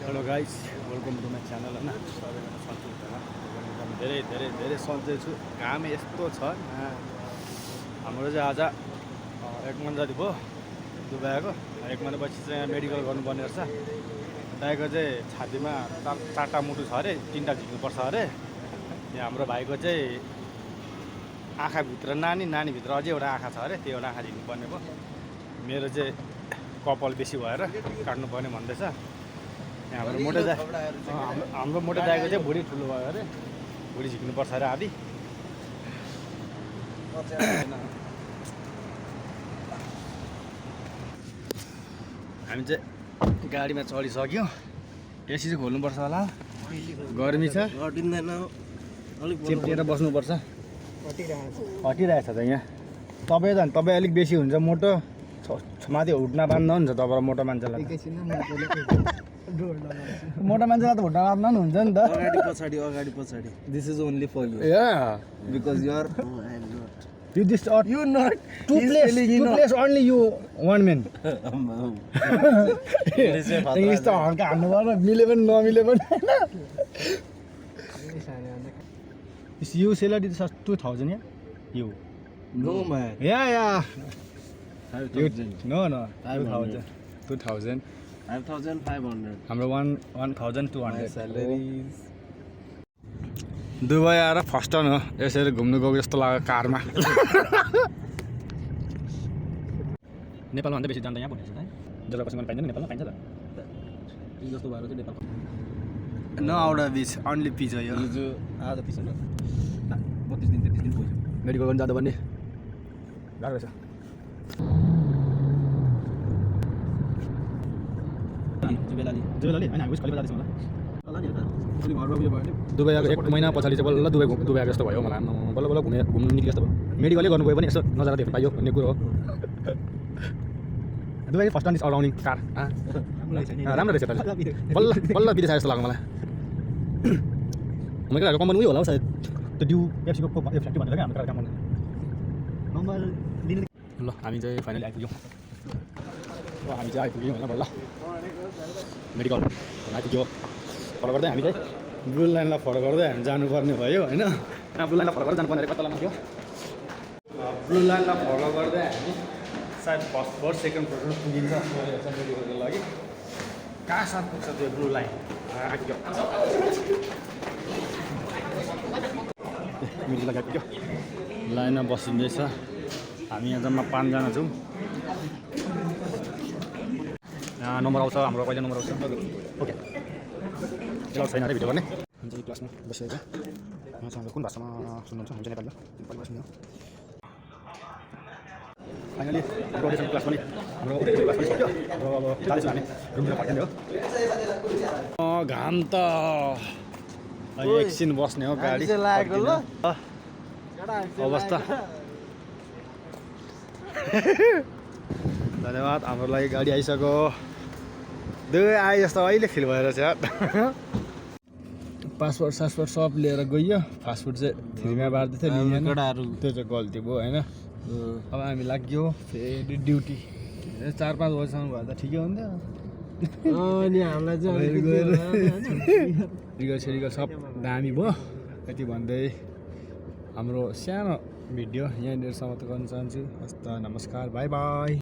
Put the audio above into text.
Hello guys, welcome to my channel होइन। सबैजना सन्चै हुन्छ होला। एकदम धेरै धेरै धेरै सन्चै छु। घाम यस्तो छ हाम्रो चाहिँ आज 1 महिना जति भयो दुबई आएको। 1 महिनापछि चाहिँ यहाँ मेडिकल गर्नुपर्ने रहेछ। दाइको चाहिँ छातीमा 4टा मुटु छ अरे, 3टा झिक्नुपर्छ अरे। यहाँ हाम्रो भाइको चाहिँ आँखाभित्र नानीभित्र अझै एउटा आँखा छ अरे, त्यो एउटा आँखा झिक्नुपर्ने भयो। मेरो चाहिँ कपाल बेसी भएर काट्नुपर्ने भन्दैछ। हाम्रो मोटे दाइ हाम्रो मोटे दाइको चाहिँ भुँडी ठुलो भयो अरे, भुँडी झिक्नुपर्छ अरे आदि। हामी चाहिँ गाडीमा चढिसक्यो। एसी चाहिँ खोल्नुपर्छ होला, गर्मी छ, चेप्टिएर बस्नुपर्छ। हटिरहेछ त यहाँ। तपाईँ अलिक बेसी हुन्छ मोटो, माथि हुट्ना बाँध्दा हुन्छ तपाईँ मोटो मान्छेलाई। मोटो मान्छेलाई त हुट्ना बाँध्दा पनि हुन्छ नि त। अगाडि पछाडि this is only for you because you are You this or you not two place only you one man. English त हल्का हान्नु पर्यो, मिले पनि नमिले पनि हैन। You salary is 2000 yeah? You. No man. Yeah. 5,000. No 2000. 2000. 5,500. हाम्रो 1200 Salary. दुबई आएर फर्स्ट टाइम हो यसरी घुम्नु गएको जस्तो लाग्यो कारमा। नेपालमा भन्दा बेसी जान्छ यहाँ भनेको छ है। जग्गापछि पाइँदैन नेपालमा पाइन्छ त। जस्तो भएर चाहिँ नेपाल न out of beach only pitch हो यो। जो आधा पिस हो 32 दिन 33 दिन भयो। मेडिकल गर्न जाँदा भन्ने गाह्रो रहेछ। जुबेलाली हैन, हामी कहिले जाँदैछौँ होला। दुबई आएको 1 महिना पछाडि चाहिँ बल्ल दुबई आएको जस्तो भयो मलाई। बल्ल घुम्नु निक्ले जस्तो भयो। मेडिकलै गर्नु गयो भने यसो नजारा देख्नु पाइयो भन्ने कुरो हो। Dubai first time is arounding car राम्रो रहेछ त। बल्ल विदेश आयो जस्तो लाग्यो मलाई। मैले कम्पनी उयो होला हौ सायद, त्यो ड्यु एफसीको फ्याक्ट्री भनेर क्या हाम्रो काम गर्ने। ल हामी चाहिँ फाइनली आइपुग्यौँ। हामी चाहिँ आइपुग्यौँ होइन बल्ल मेडिकल आइपुग्यो। फलो गर्दै हामी चाहिँ ब्लु लाइनलाई फलो गर्दै हामी जानुपर्ने भयो होइन। ब्लु लाइनलाई फलो गर्दै जानुपर्ने कता लाग्यो। ब्लु लाइनलाई फलो गर्दै हामी सायद फर्स्ट फ्लोर सेकेन्ड फ्लोरमा पुगिन्छ मेडिकलको लागि। कहाँ साथ पुग्छ त्यो ब्लु लाइन आइपुग्यो। मेडिकल लागि आइपुग्यो। लाइनमा बसिँदैछ। हामी यहाँ जम्मा 5 जना छौँ। यहाँ नम्बर आउँछ हाम्रो, कहिले नम्बर आउँछ ओके। एलाउड छैन अरे भिडियो गर्ने। हामी चाहिँ क्लासमा बसिरहेको। यहाँ चाहिँ कुन भाषामा सुन्नुहुन्छ? हामी चाहिँ नेपाली सुन्नु। फाइनली ओरिएन्टेसन क्लास पनि हाम्रो ओरिएन्टेसन क्लास पनि सक्यो। र अब जाँदैछौँ हामी रुमतिर फर्किने हो। घाम त एकछिन बस्ने हो गाडी लागेको ल अवस्था। धन्यवाद, हाम्रो लागि गाडी आइसक्यो। दुबई आए जस्तो अहिले फिल भएर छ। पासपोर्ट सासपोर्ट सब लिएर गइयो। फास्टफुड चाहिँ फ्रीमा बाँड्दै थियो, लिएन। त्यो चाहिँ गल्ती भयो होइन। अब हामी लाग्यो फेरि ड्युटी। 4-5 बजीसम्म भयो त ठिकै हुन्थ्यो। अनि हामीलाई चाहिँ रिगल सब दामी भयो। यति भन्दै हाम्रो सानो भिडियो यहाँनिर समाप्त गर्न चाहन्छु। हस्त नमस्कार, बाई बाई।